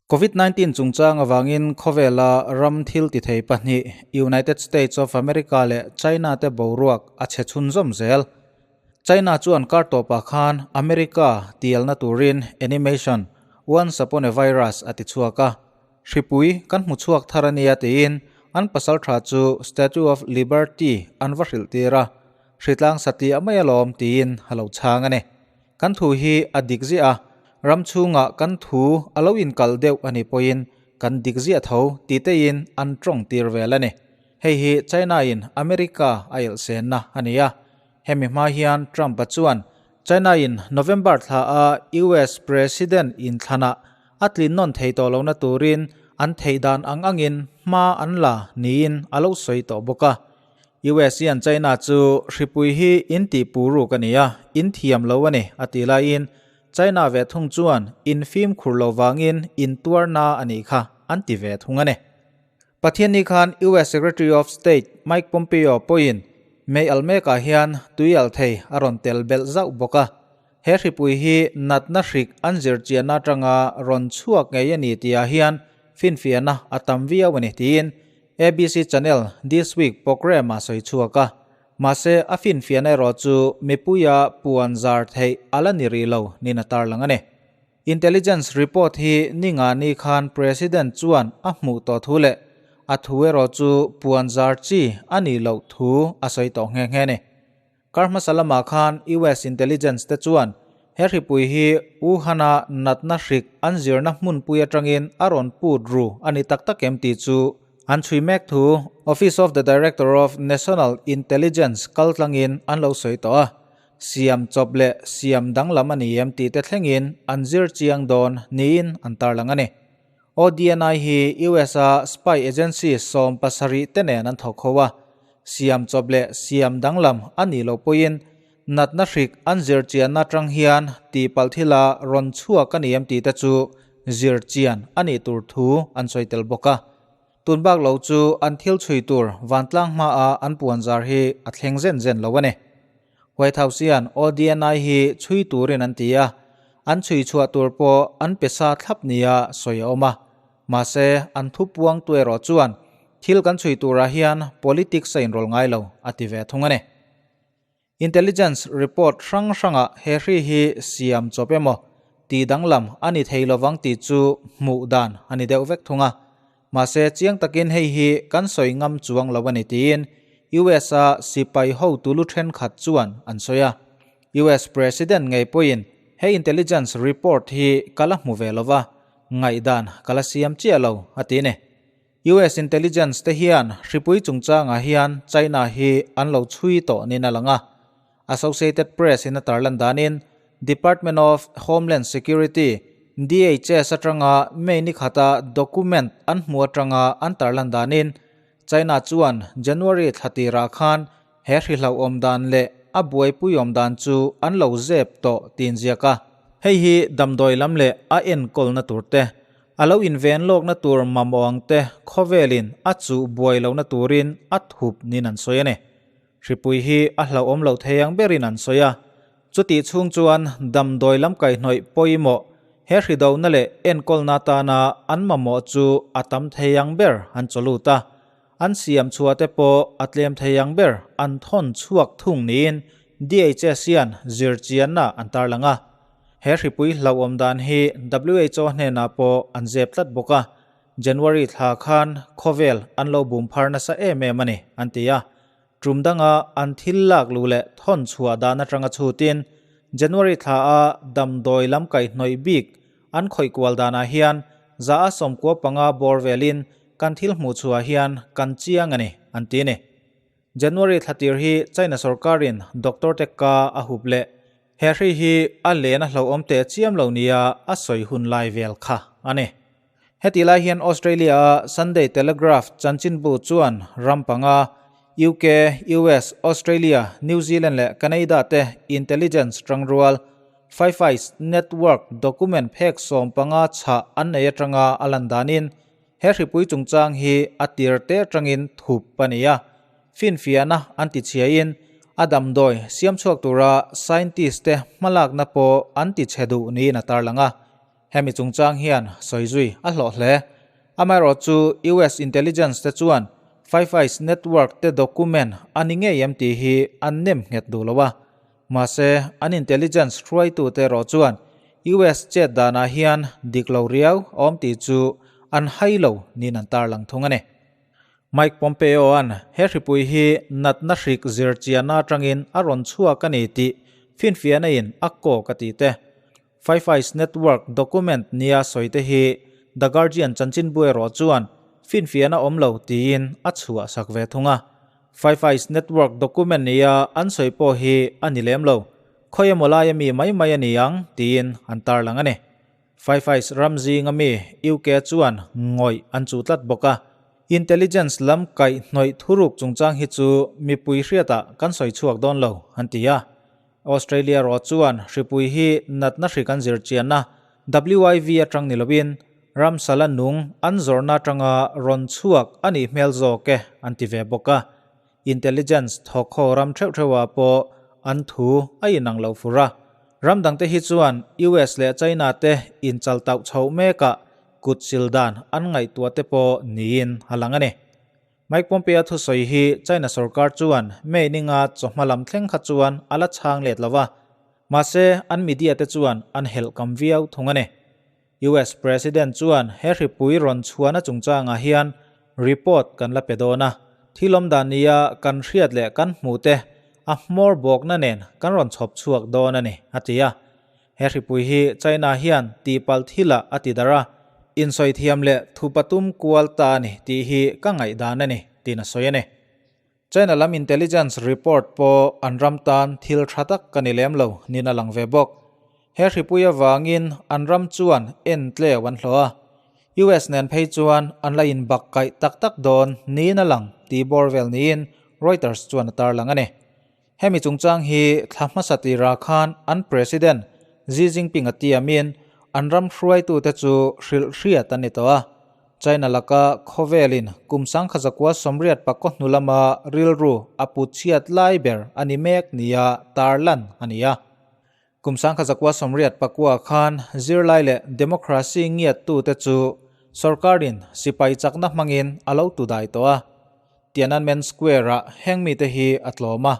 Covid-19 chungchang avangin khawvela ram thil tithei pahnih United States of America leh China te boruak a chhe chhunzawm zel. China chuan kar tawpah khan America tialna turin animation Once Upon a Virus a ti chhuak a. Hripui kan hmu chhuak thar a nia tiin an pasaltha chu Statue of Liberty an va hrilh tir a, hritlang satliah mai alawm tiin a lo chhang a ni. Kan thu hi a dik ziah a, ram chhungah kan thu a lo inkal deuh a nih pawhin kan dik ziah tho ti teiin an tawng tir vel a ni. Hei hi China-in America a elhsenna a ni a. Hemi hma hian Trump-a chuan China-in November thla a US President inthlanah a tlin nawn thei tawh lohna turin an theih dan ang angin hma an la niin a lo sawi tawh bawk a. US hian China chu hripui hi in tih pu ruk a ni a, in thiam lo a ni a ti laiin China ve thung chuan in fimkhur lo vangin in tuarna a nih kha an ti ve thung a ni. Pathianni khan US Secretary of State Mike Pompeo pawhin May almekah hian tui al thei a rawn tel belh zauh bawk a. He hripui hi natna hrik an zirchianna atanga rawn chhuak ngei a ni tihah hian finfiahna a tam viau a ni tiin ABC Channel This Week programme ah sawi chhuak a. Mahse a finfiahna erawh chu mipuia puan zar theih a la ni rih lo niin a tarlang a ni. Intelligence report hi ninga ni khan President chuan a hmuh tawh thu leh a thu erawh chu puan zar chi a nih loh thu a sawi tawh nghe nghe a ni. Kar hmasa lamah khan US intelligence te chuan he hripui hi Wuhan-a natna hrik an zirna hmunpui atangin a rawn put ru a ni tak tak em tih chu an chhui mek thu Office of the Director of National Intelligence kaltlangin an lo sawi tawh a, siam chawp leh siam danglam a ni em tih te thlengin an zir chiang dawn niin an tarlang a ni. ODNI hi US-a spy agency 70 te nen an thawk ho a, siam chawp leh siam danglam a nih loh pawhin natna hrik an zir chianna atang hian tihpalh thila rawn chhuak a ni em tih te chu zir chian a nih tur thu an sawi tel bawk a. Tun bak lo chu an thil chhui tur vantlang hmaah an puan zar hi a thleng zen zen lo a ni. White House hian ODNI hi chhui turin an ti a, an chhui chhuah tur pawh an pe sa thlap nia sawi a awm a. Mahse, an thu puangtu erawh chuan thil kan chhui turah hian politics a inrawlh ngai lo a ti ve thung a ni. Intelligence report hrang hrangah he hri hi siam chawp emaw tih danglam a ni thei lovang tih chu hmuh dan a ni deuh vek thung a. Mahse, chiang takin hei hi kan sawi ngam chuang lo a ni tiin US-a sipai hotu lu thenkhat chuan an sawi a. US President ngei pawhin he intelligence report hi ka la hmu ve lo va, ngaihdan ka la siam chiah lo a ti ni. US intelligence te hian hripui chungchangah hian China hi an lo chhui tawh niin a lang a. Associated Press in a tarlan danin Department of Homeland Security, DHS, atanga May ni khata document an hmu atanga an tarlan danin China chuan January thla tirah khan he hrihlauhawm dan leh a buaipuiawm dan chu an lo zep tawh tiin ziak a. Hei hi damdawi lam leh a enkawlna tur te, a lo inven lawkna tur mamawh ang te khawvelin a chuh buai lohna turin a thup niin an sawi a ni. Hripui hi a hlauhawm loh thei ang berin an sawi a, chutih chhung chuan damdawi lam kaihhnawih pawimawh he hridona leh enkawlna atana an mamawh chu a tam thei ang ber an chaw lut a, an siam chhuah te pawh a tlem thei ang ber an thawn chhuak thung niin DHS hian zirchianna an tarlang a. He hripui hlauhawm dan hi WHO hnenah pawh an zep tlat bawk a, January thla khan khawvel an lo bum phar nasa em em a ni, an ti a. Tum danga an thil lak luh leh thawn chhuah dan atanga chhutin January thla a damdawi lam kaihhnawih bik an khawih kual danah hian 95% bawr velin kan thil hmuh chhuah hian kan chiang a ni, an ti a ni. January thla tir hi China sorkarin doctor te ka a hup leh he hri hi a len a hlauhawm teh chiam lo nia a sawi hun lai vel kha a ni. Heti lai hian Australia-a Sunday Telegraph chanchinbu chuan ram panga, UK, US, Australia, New Zealand leh Canada te intelligence tangrual Five Eyes network document phek 15 chhah an nei atanga a lan danin he hripui chungchang hi a tir te atangin thup a ni a. Finfiahna an ti chhiain a damdawi siam chhuak tura scientist te hmalakna pawh an ti chhe duh niin a tarlang a. Hemi chungchang hian sawi zui a hlawh hle. Amaherawhchu US intelligence te chuan Five Eyes network te document a ni ngei em tih hi an nem nghet duh lo a. Mahse an intelligence hruaitute erawh chuan US chet danah hian dik lo riau a awm tih chu an hai lo niin an tarlang thung a ni. Mike Pompeo-a'n he hripui hi natna hrik zir chianna atangin a rawn chhuak a ni tih finfiahna in a kawk a ti te. Five Eyes Network document nia sawi te hi The Guardian chanchinbu erawh chuan finfiahna awm lo tiin a chhuah sak ve thung a. Five Eyes Network document nia an sawi pawh hi a ni lem lo, khawi emaw laia mi mai mai a ni ang tiin an tarlang a ni. Five Eyes ram zinga mi UK chuan ngawih an chuh tlat bawk a, intelligence lam kaihhnawih thuruk chungchang hi chu mipui hriatah kan sawi chhuak dawn lo, an ti a. Australia rawh chuan hripui hi natna hri kan zir chianna WIV atang ni loin ramsala nung an zawrhna atanga rawn chhuak a nih hmel zawk e, an ti ve bawk a. Intelligence thawk ho ram theuh theuhah pawh an thu a inang lo fur a. Ram dangte hi chuan US leh China te inchal tauh chhoh mekah kut sil dan an ngaihtuah te pawh niin a lang a ni. Mike Pompeo thusawi hi China sorkar chuan May ninga chawhma lam thleng kha chuan a la chhang let lo a, mahse an media te chuan an helh kam viau thung a ni. US President chuan he hripui rawn chhuahna chungchangah hian report kan la pe dawn a, thil awm dan nia kan hriat leh kan hmuh te a hmawr bawkna nen kan rawn chhawp chhuak dawn a ni, a ti a. He hripui hi China hian tihpalh thilah a ti darh a, insawi thiam leh thupatum kual ta a ni tih hi ka ngaihdan a ni, tiin a sawi a ni. China lam intelligence report pawh an ram tan thil tha tak ka ni lem lo niin a lang ve bawk. He hripui avangin an ram chuan en tleu an hlawh a, US nen phei chuan an la inbak kaih tak tak dawn niin a lang tih bawr vel niin Reuters chuan a tarlang a ni. Hemi chungchang hi thla hmasa tirah khan an President Xi Jinping a tiamin an ram hruaitute chu hrilh hriat an ni tawh a. China laka khawvelin kum 1989 hnu lama rilru a put chhiat lai ber a ni mek nia tarlan a ni a. Kum 1989 khan zirlai leh democracy ngiattute chu sorkarin sipai chakna hmangin a lo tu dai tawh a. Tiananmen Square-ah heng mite hi a tlawm a,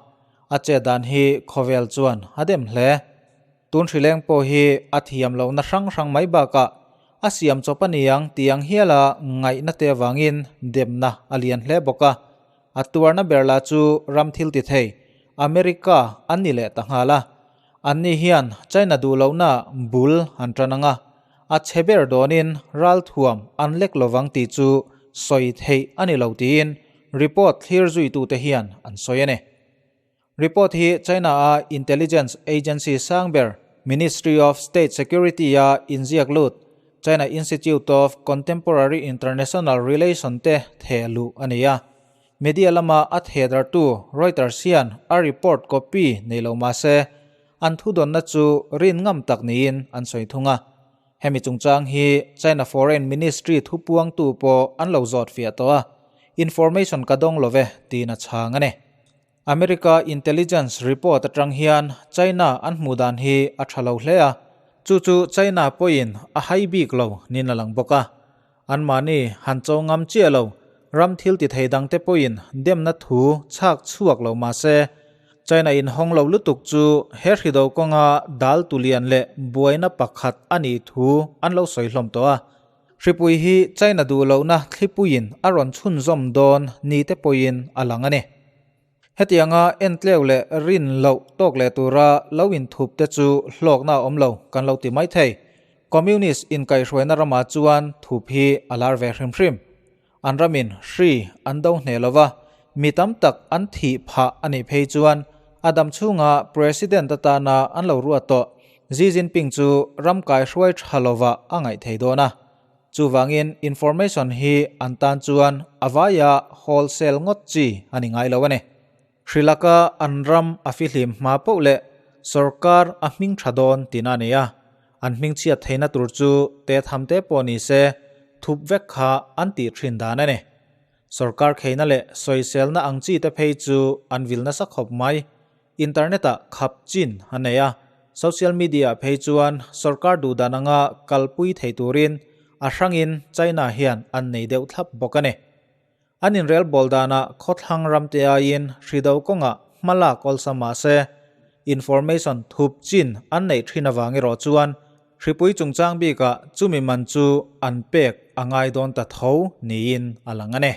a chet dan hi khawvel chuan a dem hle. Tun hrileng pawh hi a thiam lohna hrang hrang mai bakah a siam chawp a niang tih ang hiala ngaihna te avangin demna a lian hle bawk a. A tuarna ber lah chu ram thil ti thei, America an ni leh ta nghal a. Anni hian China duh lohna bul an tan ang a, a chhe ber dawnin ralthuam an lek lovang tih chu sawi theih a ni lo tiin report thlir zuitute hian an sawi a ni. Report hi China-a intelligence agency sang ber Ministry of State Security-a inziak lut China Institute of Contemporary International Relation te theh luh a ni a. Media lama a thehdartu Reuters hian a report copy nei lo mah se, an thudawnna chu rin ngam tak niin an sawi thung a. Hemi chungchang hi China Foreign Ministry thupuangtu pawh an lo zawt fiah tawh a, information ka dawng lo ve tiin a chhang a ni. America intelligence report atang hian China an hmuh dan hi a tha lo hle a, chu chu China pawhin a hai bik lo niin a lang bawk a. Anmahni han cho ngam chiah lo, ram thil ti thei dangte pawhin demna thu chhak chhuak lo mah se, China inhawng lo lutuk chu he hrido kawnga dal tulian leh buaina pakhat a nih thu an lo sawi hlawm tawh a. Hripui hi China duh lohna thlipuiin a rawn chhunzawm dawn ni te pawhin a lang a ni. Hetianga entleu leh rin loh tawk leh tura lo inthup te chu hlawkna a awm lo kan lo ti mai thei. Communist inkaihhruaina ramah chuan thup hi a lar ve hrim hrim. An ramin hri an do hneh lova, mi tam tak an thih phah a nih phei chuan a dam chhunga President atana an lo ruat tawh Xi Jinping chu ram kaihruai tha lovah a ngaih thei dawn a. Chuvangin information hi an tan chuan a vaia wholesale ngawt chi a ni ngai lo a ni. Hri laka an ram a fihlim hma poh leh sorkar a hming tha dawn tihna a ni a, an hming chhiat theihna tur chu te tham te pawh ni se thup vek kha an tih thin dan a ni. Sorkar kheina leh sawiselna ang chi te phei chu an vil nasa khawp mai. Internet-ah khap chin a nei a, Social media phei chuan sorkar duhdan anga kalpui thei turin a hrangin China hian an nei deuh thlap bawk a ni. An inrelbawl danah khawthlang ramte aiin hri do kawngah hma lak awlsam mah se, information thup chin an neih thin avang erawh chuan hripui chungchang bikah chumi man chu an pek a ngai dawn ta tho niin a lang a ni.